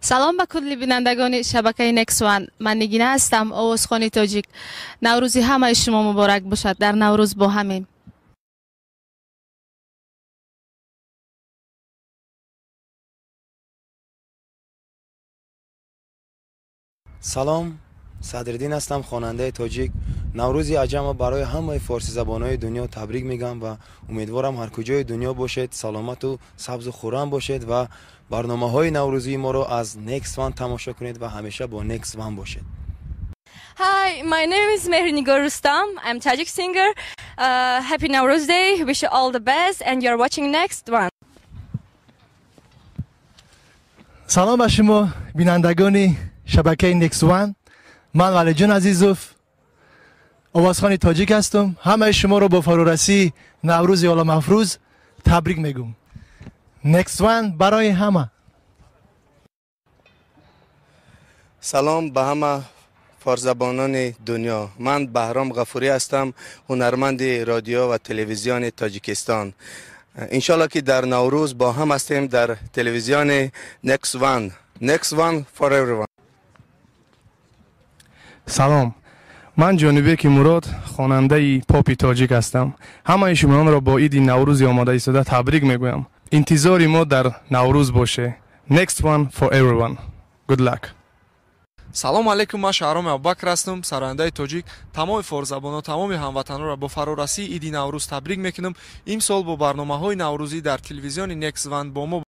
Салом ба кулли бинандагони шабакаи Next One. Ман Нигина ҳастам, овозхони тоҷик. Наврӯзи ҳамаи шумо муборак бошад. Дар Наврӯз бо ҳамем. Салом, Садриддин ҳастам, хонандаи тоҷик. Наврӯзи аҷамро барои ҳамаи форсизабонҳои дунё табрик мегӯям ва умедворам ҳар куҷои дунё бошед, саломату сабзу хуррам бошед ва барномаҳои наврӯзии моро аз Next One тамошо кунед ва ҳамеша бо Next One бошед. Hi, my name is Mehrnigor Rustam. I'm Tajik singer. Happy Nowruz Day. Wish you all the best and you're watching Next One. Салом ба шумо, бинандагони шабакаи Next One. Ман Валиҷон Азизов, овозхони тоҷик ҳастам. Ҳамаи шуморо бо фарорасии Наврӯзи оламафрӯз табрик мегӯм. Next One барои ҳама. Салом ба ҳама форсзабонони дунё. Ман Баҳром Ғафурӣ ҳастам, ҳунарманди радио ва телевизиони Тоҷикистон. Иншоалло ки дар Наврӯз бо ҳам ҳастем дар телевизиони Next One. Next One for everyone. Салом, ман Ҷонибеки Мурод, хонандаи попи тоҷик ҳастам. Ҳамаи шумоёнро бо иди Наврӯзи омода истода табрик мегӯям. Интизори мо дар Наврӯз боше. Next One for everyone. Good luck. Салом алейкум, ман Шаҳроми Абубакр ҳастам, сарояндаи тоҷик. Тамоми форсзабонҳо, тамоми ҳамватанонро бо фарорасии иди Наврӯз табрик мекунам. Имсол бо барномаҳои наврӯзӣ дар телевизиони Next One бо мо.